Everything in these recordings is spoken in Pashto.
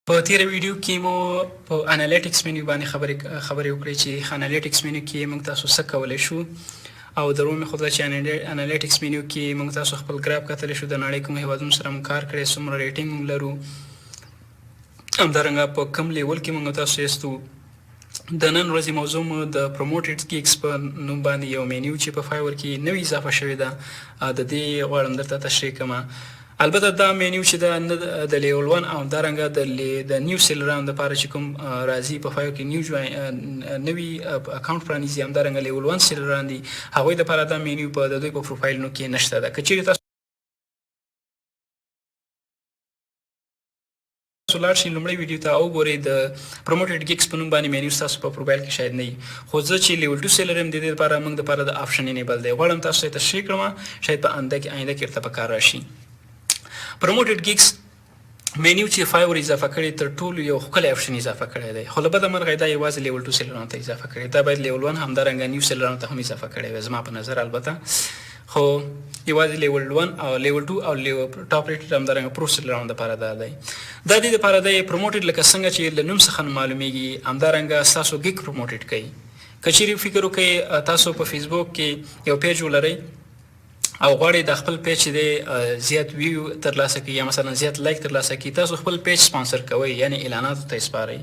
په تیره ویډیو کې مو په analytics menu باندې خبرې وکړې چې analytics menu کې موږ تاسو څه کولی شو، او درو مې ښودله چې analytics menu کې موږ تاسو خپل graph کتلی شو، د نړۍ کوم هیوادونو سره موږ کار کړی، څومره rating موږ لرو، همدارنګه په کوم level کې موږ تاسو یاستو. د نن ورځې موضوع مو د promoted gigs په نوم باندې یو مینیو چې په Fiverr کې نوې اضافه شوې ده، د دې غواړم درته تشریح کړم. البته دا مینیو چې ده نه د level 1 او همدارنګه د new seller انو دپاره چې کوم راځي په Fiverr کې new join نوي account پرانیزي، همدارنګه level 1 seller ان دي، هغوی دپاره دا مینیو په د دوی په پروفایلونو کې نشته ده. که چیرې تاسو لاړ شئ لومړۍ ویډیو ته او ګورئ، د promoted gigs په نوم باندې مینیو ستاسو په پروفایل کې شاید نه وي، خو زه چې level 2 seller یم، د دې لپاره موږ دپاره د option enable دی. غواړم تاسو ته تشریح کړم، شاید په آینده کې ورته په کار راشي. promoted gigs menu چې Fiverr اضافه کړی، تر ټولو یو ښکلی option اضافه کړی دی، خو له بده مرغه دا یوازې level 2 seller انو ته اضافه کړی. دا باید level 1 همدارنګه new seller انو ته هم اضافه کړی وای زما په نظر، البته خو یوازې level 1 او level 2 او level top rated همدارنګه pro seller انو دپاره دا دی. دا دې دپاره دی promoted، لکه څنګه چې له نوم څخه معلومیږي، همدارنګه ستاسو gig promoted کوي. که چیرې فکر وکړئ تاسو په فیسبوک کې یو page ولرئ او غواړئ د خپل page دی زیات view ترلاسه کړئ یا مثلا زیات like ترلاسه کړئ، تاسو خپل page sponsor کوئ، یعنی اعلاناتو ته یې سپارئ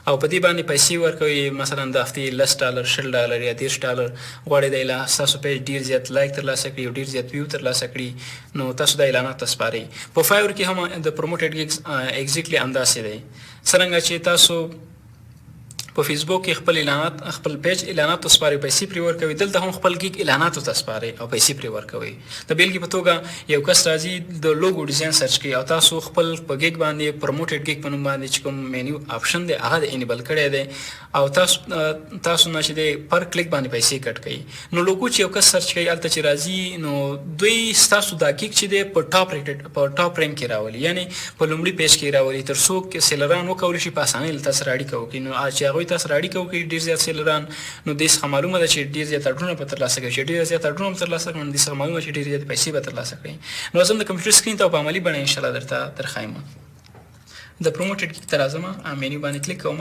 او په دې باندې پیسې ورکوئ، مثلا د هفتې 10 ډالر، 20 ډالر یا 30 ډالر. غواړئ د اعلان ستاسو page ډیر زیات like ترلاسه کړي او ډیر زیات view ترلاسه کړي، نو تاسو د اعلانات ته سپارئ. په Fiverr کې هم د promoted gigs exactly همداسې دی. څرنګه چې تاسو په فیسبوک کې خپل اعلانات، خپل page اعلانات ته سپارئ، پیسې پرې ورکوي، دلته هم خپل gig اعلاناتو ته سپارئ او پیسې پرې ورکوي. د بیلګې په توګه یو کس راځي، د logo design search کوي او تاسو خپل په gig باندې promoted gig په نوم باندې چې کوم menu option دی، هغه د enable کړی دی او تاسو نه چې دی per click باندې پیسې cut کوي. نو لوګو چې یو کس search کوي، هلته چې راځي، نو دوی ستاسو دا gig چې دی په top rated، په top rank کې راولي، یعنی په لومړي page کې راولي، تر څو seller ان وکولی شي په اسانۍ له تاسو سره اړیکه وکړي. نو چې هغوی تاسو سره اړیکه وکړي، ډېر زیات seller ان، نو دې څخه معلومه ده چې ډېر زیات ارډرونه به ترلاسه کوي. چې ډېر زیات ارډرونه به ترلاسه کړي، نو دې څخه معلومه چې ډېر زیات پیسې به ترلاسه کړي. نو زه د کمپیوټر screen ته په عملي بڼه انشاءالله درته درښایم. د promoted gig ته راځم، مینیو باندې کلیک کوم.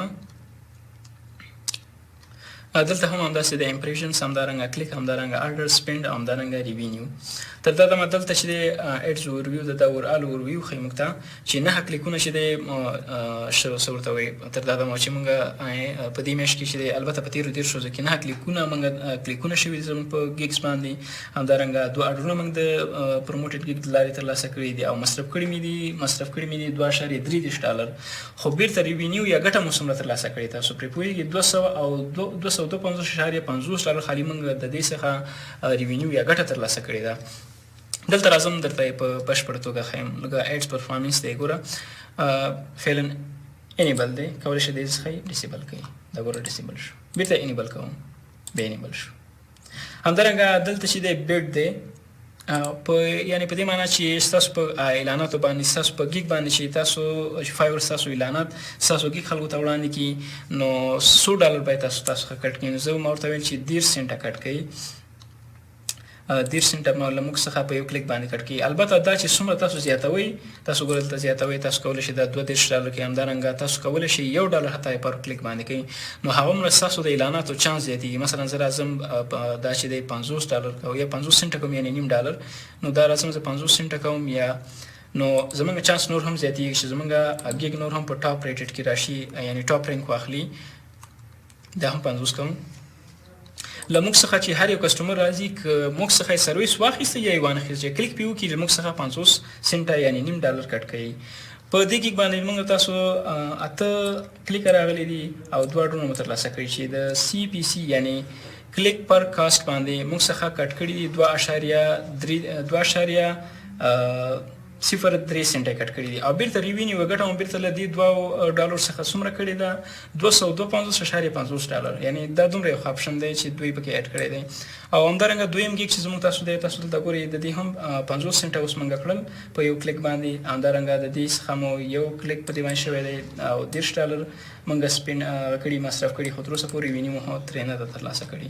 دلته هم همداسې د impressions، همدارنګه کلیک، همدارنګه order، spend، همدارنګه revenue. تر دا دمه دلته چې دی ads overview، د دا overall overview ښایي موږ ته چې نهه کلیکونه چې دی څه ورته وایي، تر دا دمه چې موږ په دې میاشت کې چې دی، البته په تېرو 30 ورځو کې نهه کلیکونه موږ کلیکونه شوي دي زموږ په gigs باندې. همدارنګه دوه ارډرونه موږ د promoted gig د لارې ترلاسه کړي دي او مصرف کړي مې دي 2.33 ډالر. خو بیرته revenue یا ګټه مو څومره ترلاسه کړې، تاسو پرې پوهېږئ؟ 202.52.50 ډالر خالي موږ د دې څخه revenue یا ګټه ترلاسه کړې ده. دلته راځم، درته یې په بشپړه توګه ښیم. لکه ads performance دی، ګوره، فعلا enable دی، کولی شئ دې څخه یې disable کړئ. دا ګوره، disable شو، بیرته enable کوم، بیا enable شو. همدارنګه دلته چې دی bid دی، په یعنی په دې معنی چې ستاسو په اعلاناتو باندې، ستاسو په gig باندې چې تاسو Fiverr ستاسو اعلانات، ستاسو gig خلکو ته وړاندې کړي، نو څو ډالر باید تاسو څخه cut کړي. نو زه ما ورته ویل چې 30 سنټه cut کړئ. 30 سنټه له موږ څخه په یو کلیک باندې cut کړي. البته دا چې څومره تاسو زیاتوئ، تاسو ګورئ، دلته زیاتوئ، تاسو کولی شئ دا 32 ډالر کې، همدارنګه تاسو کولی شئ 1 ډالر حتی per click باندې کوي، نو هغومره ستاسو د اعلاناتو چانس زیاتېږي. مثلا زه راځم، دا چې دی 50 ډالر کوم یا 50 سنټه کوم، یعنی نیم ډالر، نو دا راځم زه 50 سنټه کوم یا، نو زمونږ چانس نور هم زیاتېږي چې زمونږ gig نور هم په top rated کې راشي، یعنی top rank واخلي. دا هم 50 کوم. له موږ څخه چې هر یو customer راځي، که موږ څخه یې سرویس واخیسته یا یې وانخیست، چې کلیک پې وکړي، له موږ څخه 50 سنټه یعنی نیم ډالر cut کوي. په دې gig باندې موږ تاسو اته کلیک راغلي دي او دوه ارډرونه مو ترلاسه کړي چې د CPC یعنی click per cost باندې موږ څخه cut کړي دي 2.3، 2.03 سنټه cut کړي دي. او بیرته revenue ګټه مو بیرته له دې 2 ډالر څخه څومره کړې ده؟ 252.50 ډالر. یعنی دا دومره یو option دی چې دوی پکې add کړی دی. او همدارنګه دویم gig چې زموږ تاسو دی، تاسو دلته ګورئ، د دې هم 50 سنټه اوس موږ کړل په یو کلیک باندې. همدارنګه د دې څخه مو یو کلیک په دې باندې شوی دی او 30 ډالر موږ spend کړي، مصرف کړي، خو تر اوسه پورې revenue مو ترې نه ده ترلاسه کړي.